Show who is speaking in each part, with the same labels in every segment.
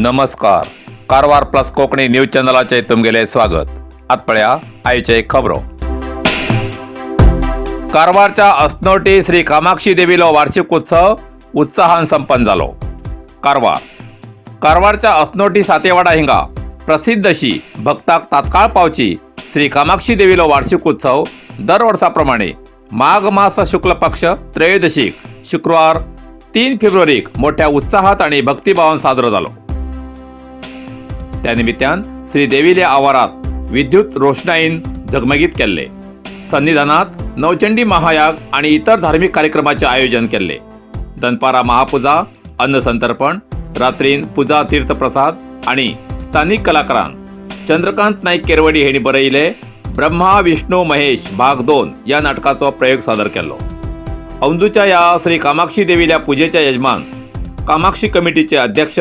Speaker 1: नमस्कार, Karwar plus Konkani news चॅनलाचे तुमगेले स्वागत. आत पळया आयचे खबरो. कारवारच्या असनोटी श्री कामाक्षी देवीलो वार्षिक उत्सव उत्साहान संपन्न जालो. कारवार. कारवारच्या असनोटी सातेवाडा हिंगा प्रसिद्ध अशी भक्ताक तात्काळ पावची श्री कामाक्षी देवीलो वार्षिक उत्सव दर वर्साप्रमाणे माघ मास शुक्ल पक्ष त्रयोदशीक शुक्रवार 3 फेब्रुवारीक मोठ्या उत्साहात आणि भक्तिभावान साजरो जालो. त्या निमित्तान श्री देवील्या आवारात विद्युत रोषणाईन झगमगीत केल्ले. सन्निधानात नवचंडी महायाग आणि इतर धार्मिक कार्यक्रमाचे आयोजन केल्ले. दनपारा महापूजा, अन्नसंतर्पण, रात्रीन पूजा, तीर्थप्रसाद आणि स्थानिक कलाकारान चंद्रकांत नाईक केरवडी हेणी बरयले ब्रह्मा विष्णू महेश भाग 2 या नाटकाचो प्रयोग सादर केल्लो. औंदूच्या या श्री कामाक्षी देवील्या पूजेच्या यजमान कामाक्षी कमिटीचे अध्यक्ष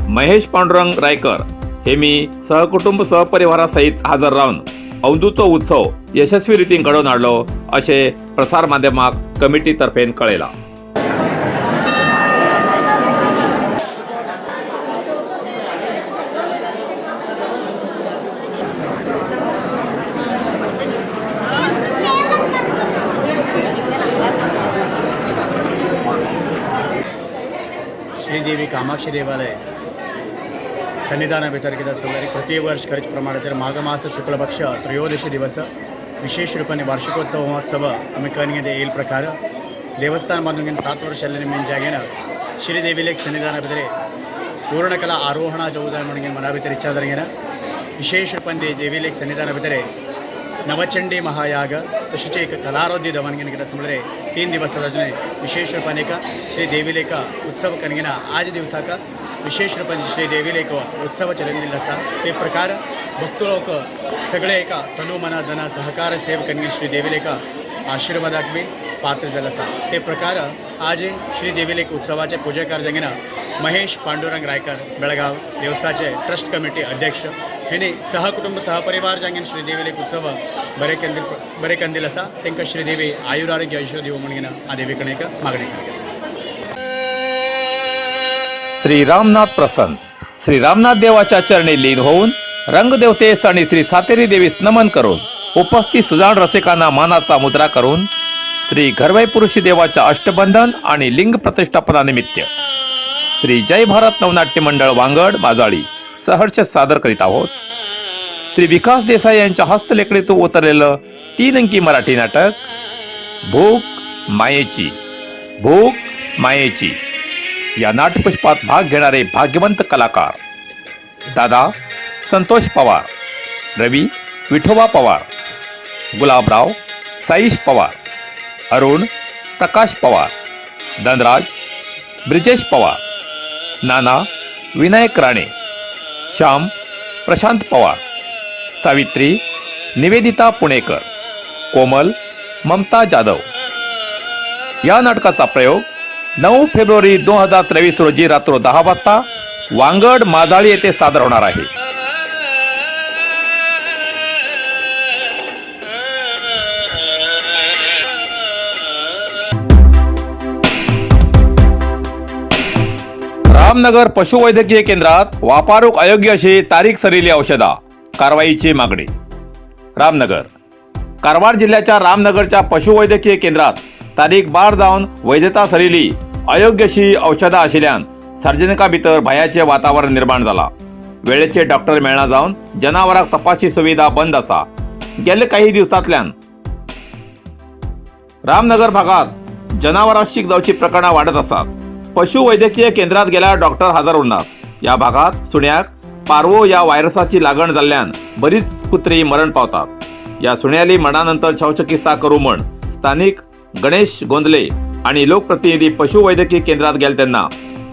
Speaker 1: महेश पांडुरंग रायकर हे मी सहकुटुंब सहपरिवारासहित हजर राहून औंदूचो उत्सव यशस्वी रितीन घडोवन हाडलो अशें प्रसार माध्यमाक कमिटी तर्फेन कळयलां.
Speaker 2: श्रीदेवी कामाक्षी देवालय सन्निधान भितर कितें आसा जाल्यार प्रति वर्ष खरेच प्रमाणाचेर माघ मास शुक्ल पक्ष त्रयोदशी दिवस विशेष रूपाने वार्षिकोत्सव महोत्सव आमी करून येईल प्रकार देवस्थान बांदून घेवन 7 वर्ष जाल्ले मेन जागेन श्रीदेवीले सन्निधान भितर पूर्णकला आरोहणा जावं म्हणून मना भितर इच्छा जाली. विशेष रूपान देवीले सन्निधान भितर नवचंडी महायाग तशीच एक कलारोधी दवनगिन कितें आसा म्हणल्यार 3 दिवस जाजून विशेष रूपान एक श्री देवीलेक उत्सव कनगिन आज दिवसाक विशेष रूपान श्री देवीलेक उत्सव चलून दिल्लो आसा. ते प्रकार भक्त लोक सगळे एका तनु मन धन सहकार सेव कनगिन श्री देवीलेक आशीर्वादाक बी पात्र जाल्लो आसा. ते प्रकार आज श्री देवीलेक उत्सवाचे पुजेकार जांगेन महेश पांडुरंग रायकर, बेळगाव देवसाचे ट्रस्ट कमिटी अध्यक्ष हेणी सहकुटुंब सहपरिवार जांगेन श्रीदेवीलेक उत्सव बरे कंदील बरे कंदील आसा. तांकां श्रीदेवी आयुरारोग्य ऐश्वर्य दिवं म्हणून आ देवी कडेन एक मागणी करता.
Speaker 1: श्री रामनाथ प्रसन्न. श्री रामनाथ देवाच्या चरणी लीन होऊन रंगदेवतेस आणि श्री सातेरी देवीस नमन करून, उपस्थित सुजाण रसिकांना मानाचा मुद्रा करून, श्री घरवाई पुरुषी देवाच्या अष्टबंधन आणि लिंग प्रतिष्ठापनानिमित्त श्री जय भारत नवनाट्य मंडळ, वांगड माजाळी सहर्ष सादर करीत आहोत श्री विकास देसाई यांच्या हस्तलेखणीतून उतरलेलं तीन अंकी मराठी नाटक भूक मायेची. भूक मायेची या नाट्यपुष्पात भाग घेणारे भाग्यवंत कलाकार: दादा संतोष पवार, रवी विठोबा पवार, गुलाबराव साईश पवार, अरुण प्रकाश पवार, धनराज ब्रिजेश पवार, नाना विनायक राणे, श्याम प्रशांत पवार, सावित्री निवेदिता पुणेकर, कोमल ममता जाधव. या नाटकाचा प्रयोग 9 फेब्रुवारी 2023 रोजी रात्र 10 वाजता वांगड माजाळी येथे सादर होणार आहे. रामनगर पशुवैद्यकीय केंद्रात वापरूक अयोग्य अशी तारीख सरिली औषधा, कारवाईची मागणी. रामनगर. कारवार जिल्ह्याच्या रामनगरच्या पशुवैद्यकीय केंद्रात तारीख बार जावन वैधता सरिली अयोग्य अशी औषधां आशिल्ल्यान सार्वजनिकां भितर भयाचे वातावरण निर्माण जाला. वेळेचे डॉक्टर मेळना जावन जनावरांक तपासणी सुविधा बंद आसा. गेले काही दिवसांतल्यान रामनगर भागात जनावरां शीक जावची प्रकरणां वाडत आसात. पशुवैद्यकीय केंद्रात गेल्यार डॉक्टर हजर उरनात. या भागात सुण्याक पार्वो या व्हायरसाची लागण जाल्ल्यान बरीच कुत्री मरण पावतात. या सुण्याली मरणानंतर शवचिकित्सा करू म्हण स्थानिक गणेश गोंदले आणि लोकप्रतिनिधी पशुवैद्यकीय केंद्रात गेले तेन्ना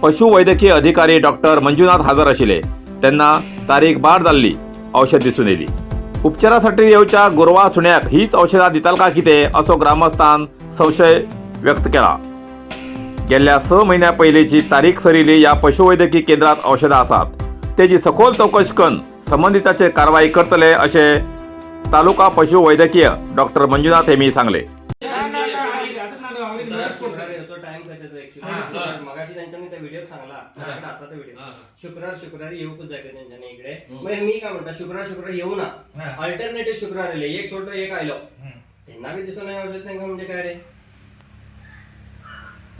Speaker 1: पशुवैद्यकीय अधिकारी डॉक्टर मंजुनाथ हजर आशिल्ले तेन्ना तारीख बार जाल्ली औषध दिसून येयली. उपचारासाठी येवच्या गोरवा सुण्याक हीच औषधां दिताल का कितें असो ग्रामस्थान संशय व्यक्त केला. गेल्या 6 म्हयन्या पयलींची तारीख सरिल्ली या पशुवैद्यकीय केंद्रात औषधां आसात. तेजी सखोल चौकशी करून संबंधिताचेर कारवाई करतले अशें तालुका पशुवैद्यकीय डॉक्टर मंजुनाथ हेमी सांगले.
Speaker 3: तो टाइम खंयचो ऍक्च्युली मगाशी त्यांच्यानी त्या व्हिडिओ सांगला, माझ्याकडे असा तो व्हिडिओ. शुक्रार शुक्रार येवकूच जाय तेंच्यांनी इकडे. मागीर मी काय म्हणटा, शुक्रार शुक्रार येऊ ना, अल्टरनेटिव्ह शुक्रार येयले, एक सोडलो एक आयलो, तेन्ना बी दिसून येवचें तेंका. म्हणजे काय रे,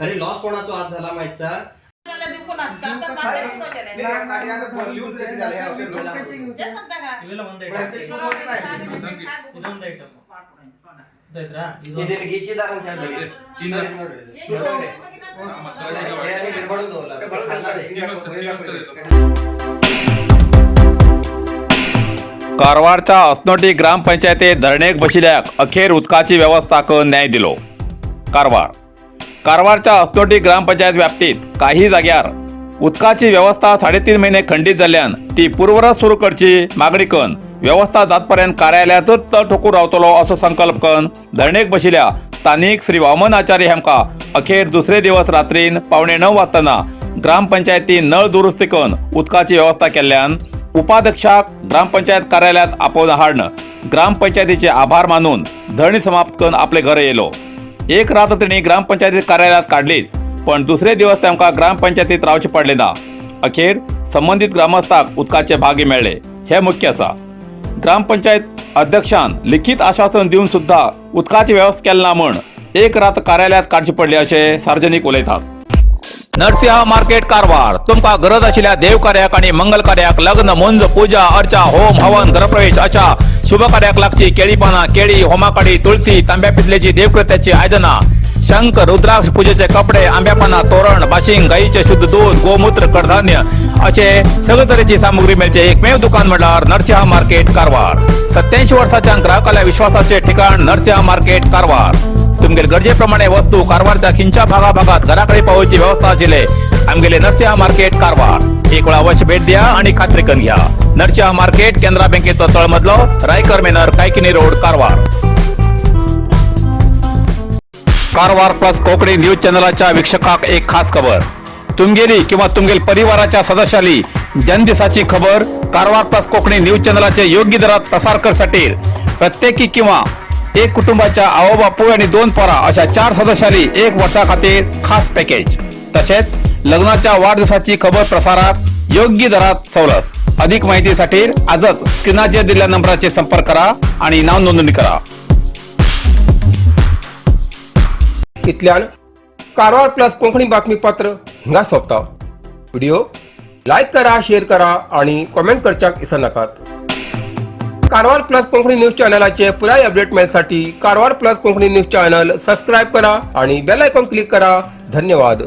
Speaker 3: अरे लॉस कोणाचो आज झाला माहितचा?
Speaker 4: जाल्यार दिवंक नासता आतां मार्केट उडोवचेलें. तें सांगता का?
Speaker 3: ಇದೆಲ್ಲ ಗೀಚಿದಾರ ಅಂತ ಹೇಳಿ
Speaker 1: कारवारच्या असनोटी ग्रामपंचायतीत धरणेक बशिल्ल्याक अखेर उदकाची व्यवस्था करून न्याय दिलो. कारवार कारवारच्या असनोटी ग्रामपंचायत व्याप्तीत काही जाग्यार उदकाची व्यवस्था 3.5 महिने खंडीत जाल्ल्यान ती पूर्वरत सुरू करची मागणी करून व्यवस्था जातपर्यंत कार्यालयातच तळ ठोकून रावतलो असो संकल्प करून धरणेक बशिल्ल्या स्थानिक श्री वामन आचार्य हांकां अखेर दुसरे दिवस रात्रीन 8:45 वाजताना ग्रामपंचायतीन नळ दुरुस्ती करून उदकाची व्यवस्था केल्ल्यान उपाध्यक्षाक ग्रामपंचायत कार्यालयात आपोवन हाडून ग्रामपंचायतीचे आभार मानून धरणी समाप्त करून आपले घर येयलो. एक रात तेणी ग्रामपंचायती कार्यालयात काडलीच, पण दुसरे दिवस तांकां ग्रामपंचायतीत रावचे पडले ना. अखेर संबंदीत ग्रामस्थाक उदकाचे भाग्य मेळ्ळे हे मुख्य आसा. ग्रामपंचायत अध्यक्षान लिखित आश्वासन दिवन सुद्धा उदकाची व्यवस्था केली ना म्हण एक रात कार्यालयात काडची पडली अशें सार्वजनिक उलयतात. नरसिंह मार्केट कारवार, तुमकां गरज आशिल्ल्या देवकार्याक आणि मंगल कार्याक, लग्न, मुंज, पूजा अर्चा, होम हवन, घरप्रवेश अशा शुभ कार्याक लागची केळी पानां, केळी, होमाकाडी, तुळसी, तांब्या पितलेची देवकृत्याची आयदनां, शंख, रुद्राक्ष, पूजेचे कपडे, आंब्या पानां, तोरण, बाशिंग, गाईचे शुद्ध दूध, गोमूत्र, कडधान्य असे सगळे तरेची सामुग्री मेळचे एकमेव दुकान म्हणल्यार नरसिंह मार्केट कारवार. 87 वर्साच्या ग्राहकाल्या विश्वासाचे ठिकाण नरसिंह मार्केट कारवार. तुमगेल गरजेप्रमाणे वस्तू कारवारच्या खिंच्या भागाभागात घराकडे पावोवची व्यवस्था आशिल्ले आमगेले नरसिंह मार्केट कारवार. एक वेळा अवश्य भेट द्या आणि खात्री करून घ्या. नरसिंह मार्केट, केनरा बँकेचो तळमजलो, Raikar manor, Kaikini road, Karwar. Karwar plus Konkani news चॅनलाच्या वीक्षकाक एक खास खबर. तुमगेली किंवा तुमगेल परिवाराच्या सदस्याली जन्मदिसाची खबर कारवार प्लस कोकणी न्यूज चॅनलाचे योग्य दरात प्रसार करसाठी प्रत्येकी किंवा एक कुटुंबाच्या आवो बापूय आणि 2 पोरा अशा 4 सदस्याली एक वर्षा खातीर खास पॅकेज, तसेच लग्नाच्या वाढदिवसाची खबर प्रसारात योग्य दरात सवलत. अधिक माहितीसाठी आजच स्क्रीनाचेर दिलेल्या नंबराचे संपर्क करा आणि नाव नोंदणी करा.
Speaker 5: इतल्यान कारवार प्लस कोंकणी बातमीपत्र हिंगा सोंपता. व्हिडिओ लायक करा, शेअर करा आणि कॉमेंट करच्याक विसरनाकात. कारवार प्लस कोंकणी न्यूज चॅनलाचे पुराय update मेळसाठी Karwar plus Konkani news channel subscribe करा आणि बेल आयकॉन क्लिक करा. धन्यवाद.